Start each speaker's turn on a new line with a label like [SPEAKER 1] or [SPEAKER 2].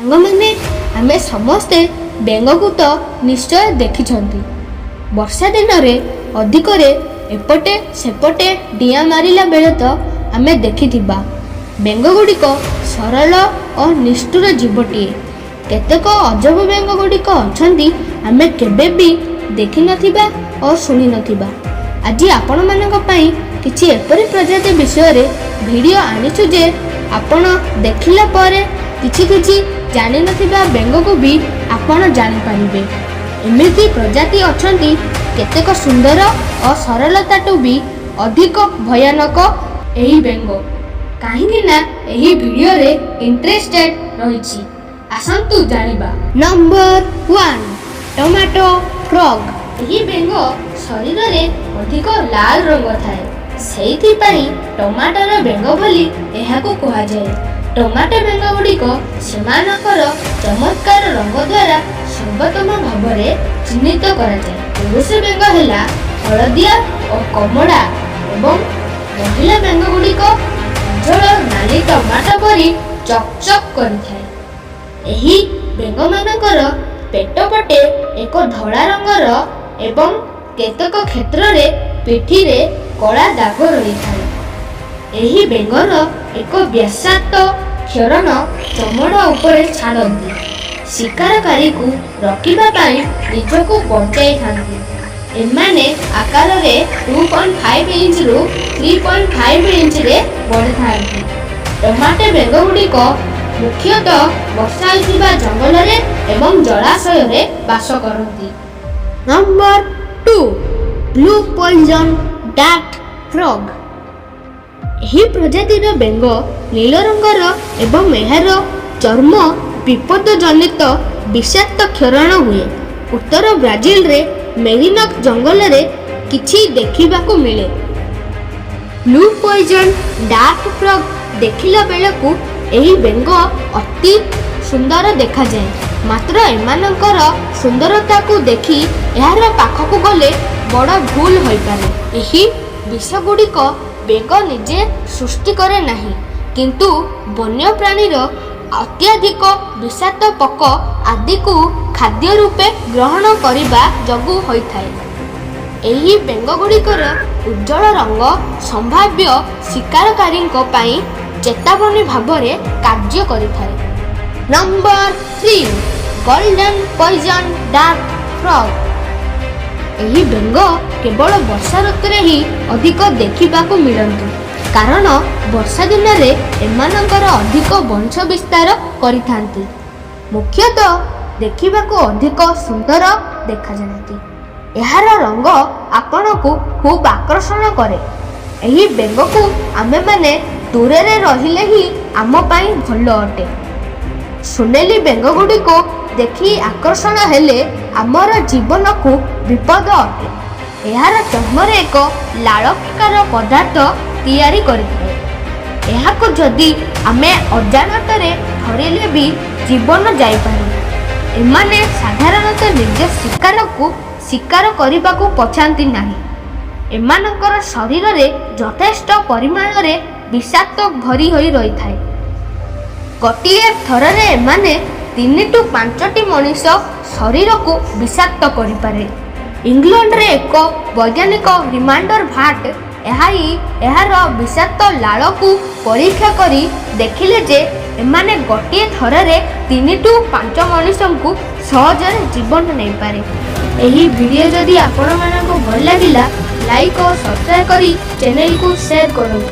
[SPEAKER 1] ସାଙ୍ଗମାନେ, ଆମେ ସମସ୍ତେ ବେଙ୍ଗକୁ ତ ନିଶ୍ଚୟ ଦେଖିଛନ୍ତି। ବର୍ଷା ଦିନରେ ଅଧିକରେ ଏପଟେ ସେପଟେ ଡିଆଁ ମାରିଲା ବେଳେ ତ ଆମେ ଦେଖିଥିବା। ବେଙ୍ଗଗୁଡ଼ିକ ସରଳ ଓ ନିଷ୍ଠୁର ଜୀବଟିଏ। କେତେକ ଅଜବ ବେଙ୍ଗ ଗୁଡ଼ିକ ଅଛନ୍ତି, ଆମେ କେବେ ବି ଦେଖିନଥିବା ଓ ଶୁଣିନଥିବା। ଆଜି ଆପଣମାନଙ୍କ ପାଇଁ କିଛି ଏପରି ପ୍ରଜାତି ବିଷୟରେ ଭିଡ଼ିଓ ଆଣିଛୁ ଯେ ଆପଣ ଦେଖିଲା ପରେ କିଛି କିଛି ଜାଣିନଥିବା ବେଙ୍ଗକୁ ବି ଆପଣ ଜାଣିପାରିବେ। ଏମିତି ପ୍ରଜାତି ଅଛନ୍ତି, କେତେକ ସୁନ୍ଦର ଓ ସରଳତାଠୁ ବି ଅଧିକ ଭୟାନକ ଏହି ବେଙ୍ଗ। କାହିଁକି ନା ଏହି ଭିଡ଼ିଓରେ ଇଣ୍ଟରେଷ୍ଟେଡ୍ ରହିଛି, ଆସନ୍ତୁ ଜାଣିବା। Number 1, tomato frog. ଏହି ବେଙ୍ଗ ଶରୀରରେ ଅଧିକ ଲାଲ ରଙ୍ଗ ଥାଏ, ସେଇଥିପାଇଁ ଟମାଟୋର ବେଙ୍ଗ ବୋଲି ଏହାକୁ କୁହାଯାଏ। ଟମାଟୋ ବେଙ୍ଗ ଗୁଡ଼ିକ ସେମାନଙ୍କର ଚମତ୍କାର ରଙ୍ଗ ଦ୍ୱାରା ସର୍ବୋତ୍ତମ ଭାବରେ ଚିହ୍ନିତ କରାଯାଏ। ପୁରୁଷ ବେଙ୍ଗ ହେଲା ହଳଦିଆ ଓ କମଳା ଏବଂ ମହିଳା ବେଙ୍ଗ ଗୁଡ଼ିକ ଉଜ୍ଜଳ ନାଲି ଟମାଟୋ ପରି ଚକ୍ ଚକ୍ କରିଥାଏ। ଏହି ବେଙ୍ଗମାନଙ୍କର ପେଟ ପଟେ ଏକ ଧଳା ରଙ୍ଗର ଏବଂ କେତେକ କ୍ଷେତ୍ରରେ ପିଠିରେ କଳା ଦାଗ ରହିଥାଏ। ଏହି ବେଙ୍ଗର ଏକ ବିଷାକ୍ତ କ୍ଷରଣ ଚମଡ଼ା ଉପରେ ଛାଡ଼ନ୍ତି। ଶିକାରକାରୀକୁ ରୋକିବା ପାଇଁ ନିଜକୁ ବଞ୍ଚାଇଥାନ୍ତି। ଏମାନେ ଆକାରରେ 2.5 ଇଞ୍ଚରୁ 3.5 ଇଞ୍ଚରେ ବଢ଼ିଥାନ୍ତି। ଟମାଟୋ ବେଙ୍ଗ ଗୁଡ଼ିକ ମୁଖ୍ୟତଃ ବର୍ଷା ହୋଇଥିବା ଜଙ୍ଗଲରେ ଏବଂ ଜଳାଶୟରେ ବାସ କରନ୍ତି। Number 2, blue poison dart frog. ଏହି ପ୍ରଜାତିର ବେଙ୍ଗ ନୀଳ ରଙ୍ଗର ଏବଂ ଏହାର ଚର୍ମ ବିପଦଜନିତ ବିଷାକ୍ତ କ୍ଷରଣ ହୁଏ। ଉତ୍ତର ବ୍ରାଜିଲରେ ମେରିନକ୍ ଜଙ୍ଗଲରେ କିଛି ଦେଖିବାକୁ ମିଳେ। ବ୍ଲୁ ପଏଜନ୍ ଡାର୍ଟ ଫ୍ରଗ୍ ଦେଖିଲା ବେଳକୁ ଏହି ବେଙ୍ଗ ଅତି ସୁନ୍ଦର ଦେଖାଯାଏ। ମାତ୍ର ଏମାନଙ୍କର ସୁନ୍ଦରତାକୁ ଦେଖି ଏହାର ପାଖକୁ ଗଲେ ବଡ଼ ଭୁଲ ହୋଇପାରେ। ଏହି ବିଷଗୁଡ଼ିକ ବେଙ୍ଗ ନିଜେ ସୃଷ୍ଟି କରେ ନାହିଁ, କିନ୍ତୁ ବନ୍ୟ ପ୍ରାଣୀର ଅତ୍ୟଧିକ ବିଷାକ୍ତ ପୋକ ଆଦିକୁ ଖାଦ୍ୟ ରୂପେ ଗ୍ରହଣ କରିବା ଯୋଗୁଁ ହୋଇଥାଏ। ଏହି ବେଙ୍ଗଗୁଡ଼ିକର ଉଜ୍ଜଳ ରଙ୍ଗ ସମ୍ଭାବ୍ୟ ଶିକାରକାରୀଙ୍କ ପାଇଁ ଚେତାବନୀ ଭାବରେ କାର୍ଯ୍ୟ କରିଥାଏ। Number 3, golden poison dart frog. ଏହି ବେଙ୍ଗ କେବଳ ବର୍ଷା ଋତୁରେ ହିଁ ଅଧିକ ଦେଖିବାକୁ ମିଳନ୍ତି, କାରଣ ବର୍ଷା ଦିନରେ ଏମାନଙ୍କର ଅଧିକ ବଂଶ ବିସ୍ତାର କରିଥାନ୍ତି। ମୁଖ୍ୟତଃ ଦେଖିବାକୁ ଅଧିକ ସୁନ୍ଦର ଦେଖାଯାଆନ୍ତି। ଏହାର ରଙ୍ଗ ଆପଣଙ୍କୁ ଖୁବ୍ ଆକର୍ଷଣ କରେ। ଏହି ବେଙ୍ଗକୁ ଆମେମାନେ ଦୂରରେ ରହିଲେ ହିଁ ଆମ ପାଇଁ ଭଲ ଅଟେ। ସୁନେଲି ବେଙ୍ଗଗୁଡ଼ିକୁ ଦେଖି ଆକର୍ଷଣ ହେଲେ ଆମର ଜୀବନକୁ ବିପଦ ଅଟେ। ଏହାର ଚର୍ମରେ ଏକ ଲାଳକାର ପଦାର୍ଥ ତିଆରି କରିଥାଏ। ଏହାକୁ ଯଦି ଆମେ ଅଜାଣତରେ ଧରିଲେ ବି ଜୀବନ ଯାଇପାରେ। ଏମାନେ ସାଧାରଣତଃ ନିଜ ଶିକାରକୁ ଶିକାର କରିବାକୁ ପଛାନ୍ତି ନାହିଁ। ଏମାନଙ୍କର ଶରୀରରେ ଯଥେଷ୍ଟ ପରିମାଣରେ ବିଷାକ୍ତ ଭରି ହୋଇ ରହିଥାଏ। ଗୋଟିଏ ଥରରେ ଏମାନେ ତିନି ଟୁ ପାଞ୍ଚଟି ମଣିଷ ଶରୀରକୁ ବିଷାକ୍ତ କରିପାରେ। ଇଂଲଣ୍ଡରେ ଏକ ବୈଜ୍ଞାନିକ ରିମାଣ୍ଡର ଭାଟ ଏହା ହିଁ ଏହାର ବିଷାକ୍ତ ଲାଳକୁ ପରୀକ୍ଷା କରି ଦେଖିଲେ ଯେ ଏମାନେ ଗୋଟିଏ ଥରରେ 3 ଟୁ 5 ମଣିଷଙ୍କୁ ସହଜରେ ଜୀବନ ନେଇପାରେ। ଏହି ଭିଡ଼ିଓ ଯଦି ଆପଣମାନଙ୍କୁ ଭଲ ଲାଗିଲା, ଲାଇକ୍ ଓ ସବସ୍କ୍ରାଇବ୍ କରି ଚ୍ୟାନେଲକୁ ସେୟାର କରନ୍ତୁ।